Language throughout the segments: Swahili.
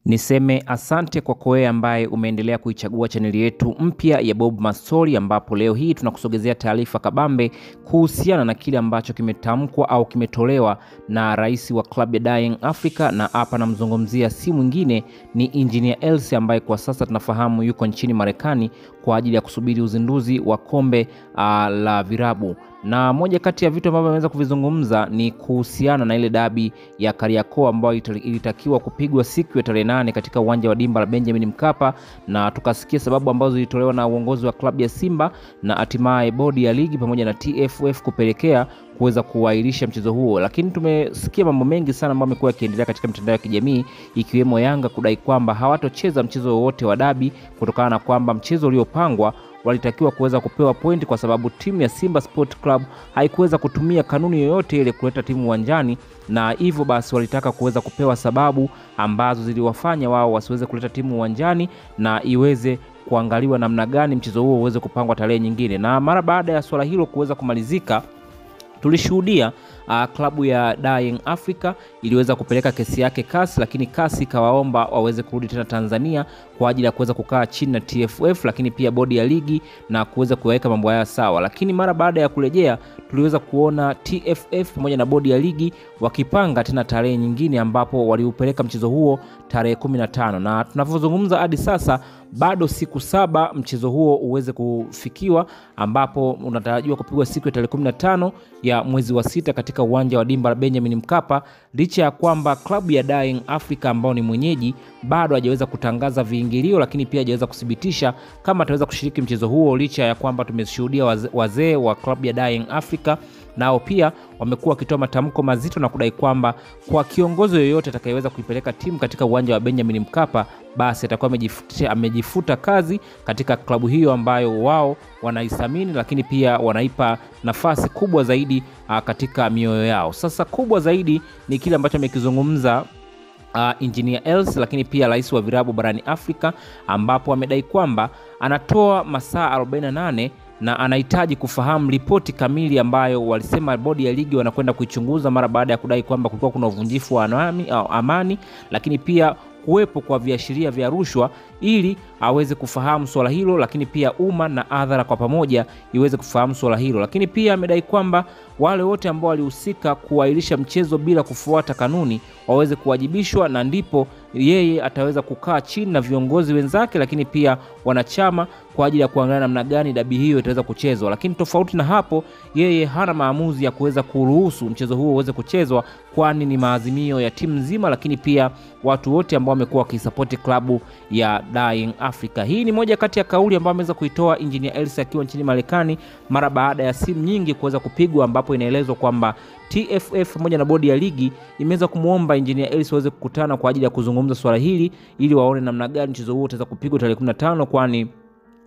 Niseme asante kwako wewe ambaye umeendelea kuichagua chaneli yetu mpya ya Bob Mastori, ambapo leo hii tunakusogezea taarifa kabambe kuhusiana na kile ambacho kimetamkwa au kimetolewa na rais wa klabu ya Young Africa, na hapa namzungumzia si mwingine ni Engineer Hersi ambaye kwa sasa tunafahamu yuko nchini Marekani kwa ajili ya kusubiri uzinduzi wa kombe la virabu. Na moja kati ya vitu ambavyo ameweza kuvizungumza ni kuhusiana na ile dabi ya Kariakoo ambayo ilitakiwa kupigwa siku ya tarehe 8 katika uwanja wa dimba la Benjamin Mkapa, na tukasikia sababu ambazo zilitolewa na uongozi wa klabu ya Simba na hatimaye bodi ya ligi pamoja na TFF kupelekea kuweza kuahirisha mchezo huo. Lakini tumesikia mambo mengi sana ambayo yamekuwa yakiendelea katika mitandao ya kijamii, ikiwemo Yanga kudai kwamba hawatocheza mchezo wowote wa dabi kutokana na kwamba mchezo uliopangwa walitakiwa kuweza kupewa point kwa sababu timu ya Simba Sport Club haikuweza kutumia kanuni yoyote ile kuleta timu uwanjani, na hivyo basi walitaka kuweza kupewa sababu ambazo ziliwafanya wao wasiweze kuleta timu uwanjani na iweze kuangaliwa namna gani mchezo huo uweze kupangwa tarehe nyingine. Na mara baada ya swala hilo kuweza kumalizika, tulishuhudia klabu ya Young Africa iliweza kupeleka kesi yake CAS, lakini CAS ikawaomba waweze kurudi tena Tanzania kwa ajili ya kuweza kukaa chini na TFF, lakini pia bodi ya ligi na kuweza kuweka mambo haya sawa. Lakini mara baada ya kurejea tuliweza kuona TFF pamoja na bodi ya ligi wakipanga tena tarehe nyingine ambapo waliupeleka mchezo huo tarehe 15, na tunavyozungumza hadi sasa bado siku 7 mchezo huo uweze kufikiwa, ambapo unatarajiwa kupigwa siku ya tarehe 15 ya mwezi wa 6 katika uwanja wa dimba la Benjamin Mkapa, licha ya kwamba klabu ya Young Africa ambao ni mwenyeji bado hajaweza kutangaza viingilio, lakini pia hajaweza kuthibitisha kama ataweza kushiriki mchezo huo, licha ya kwamba tumeshuhudia wazee wa klabu ya Young Africa nao pia wamekuwa wakitoa matamko mazito na kudai kwamba kwa kiongozi yoyote atakayeweza kuipeleka timu katika uwanja wa Benjamin Mkapa basi atakuwa amejifuta kazi katika klabu hiyo ambayo wao wanaithamini, lakini pia wanaipa nafasi kubwa zaidi katika mioyo yao. Sasa kubwa zaidi ni kile ambacho amekizungumza Engineer Hersi, lakini pia rais wa virabu barani Afrika, ambapo amedai kwamba anatoa masaa 48 na anahitaji kufahamu ripoti kamili ambayo walisema bodi ya ligi wanakwenda kuichunguza mara baada ya kudai kwamba kulikuwa kuna uvunjifu wa amani, lakini pia kuwepo kwa viashiria vya rushwa, ili aweze kufahamu swala hilo, lakini pia umma na hadhara kwa pamoja iweze kufahamu swala hilo. Lakini pia amedai kwamba wale wote ambao walihusika kuahirisha mchezo bila kufuata kanuni waweze kuwajibishwa, na ndipo yeye ataweza kukaa chini na viongozi wenzake, lakini pia wanachama kwa ajili ya kuangalia namna gani dabi hiyo itaweza kuchezwa. Lakini tofauti na hapo, yeye hana maamuzi ya kuweza kuruhusu mchezo huo uweze kuchezwa, kwani ni maazimio ya timu nzima, lakini pia watu wote ambao wamekuwa wakisupport klabu ya Young Africa. Hii ni moja kati ya kauli ambayo ameweza kuitoa Engineer Hersi akiwa nchini Marekani mara baada ya simu nyingi kuweza kupigwa, ambapo inaelezwa kwamba TFF pamoja na bodi ya ligi imeweza kumuomba Engineer Hersi waweze kukutana kwa ajili ya kuzungumza swala hili ili waone namna gani mchezo huo utaweza kupigwa tarehe 15, kwani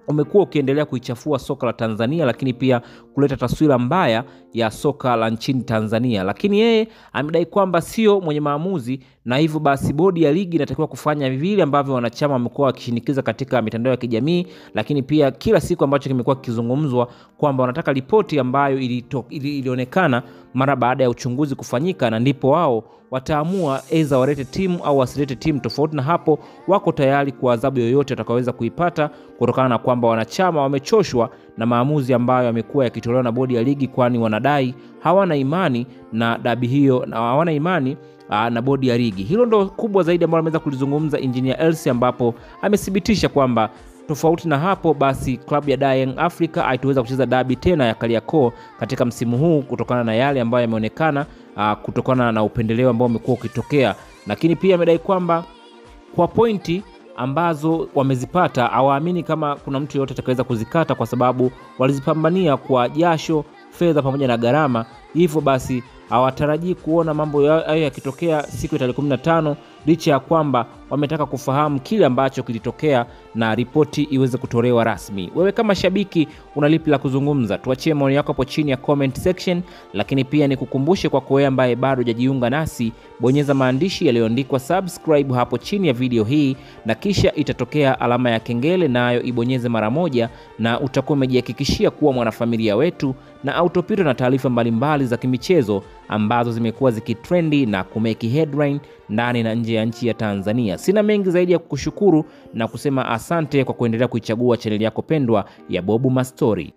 umekuwa ukiendelea kuichafua soka la Tanzania, lakini pia kuleta taswira mbaya ya soka la nchini Tanzania. Lakini yeye amedai kwamba sio mwenye maamuzi, na hivyo basi bodi ya ligi inatakiwa kufanya vile ambavyo wanachama wamekuwa wakishinikiza katika mitandao ya kijamii, lakini pia kila siku ambacho kimekuwa kikizungumzwa kwamba wanataka ripoti ambayo ilionekana mara baada ya uchunguzi kufanyika, na ndipo wao wataamua aidha walete timu au wasilete timu. Tofauti na hapo, wako tayari kwa adhabu yoyote atakayoweza kuipata kutokana na kwamba wanachama wamechoshwa na maamuzi ambayo yamekuwa yakitolewa na bodi ya ligi, kwani wanadai hawana imani na dabi hiyo na hawana imani na bodi ya ligi. Hilo ndo kubwa zaidi ambalo ameweza kulizungumza Engineer Hersi, ambapo amethibitisha kwamba tofauti na hapo basi klabu ya Young Africa haitaweza kucheza dabi tena ya Kariakoo katika msimu huu kutokana na yale ambayo yameonekana kutokana na upendeleo ambao umekuwa ukitokea. Lakini pia amedai kwamba kwa pointi ambazo wamezipata hawaamini kama kuna mtu yeyote atakayeweza kuzikata, kwa sababu walizipambania kwa jasho, fedha pamoja na gharama. Hivyo basi hawatarajii kuona mambo hayo yakitokea siku ya tarehe 15, licha ya kwamba wametaka kufahamu kile ambacho kilitokea na ripoti iweze kutolewa rasmi. Wewe kama shabiki una lipi la kuzungumza? Tuachie maoni yako hapo chini ya comment section, lakini pia nikukumbushe kwako wewe ambaye bado hujajiunga nasi, bonyeza maandishi yaliyoandikwa subscribe hapo chini ya video hii, na kisha itatokea alama ya kengele, nayo ibonyeze mara moja, na utakuwa umejihakikishia kuwa mwanafamilia wetu na autopitwa na taarifa mbalimbali za kimichezo ambazo zimekuwa zikitrendi na kumeki headline ndani na nje ya nchi ya Tanzania. Tanzania. Sina mengi zaidi ya kukushukuru na kusema asante kwa kuendelea kuichagua chaneli yako pendwa ya Bob Mastori.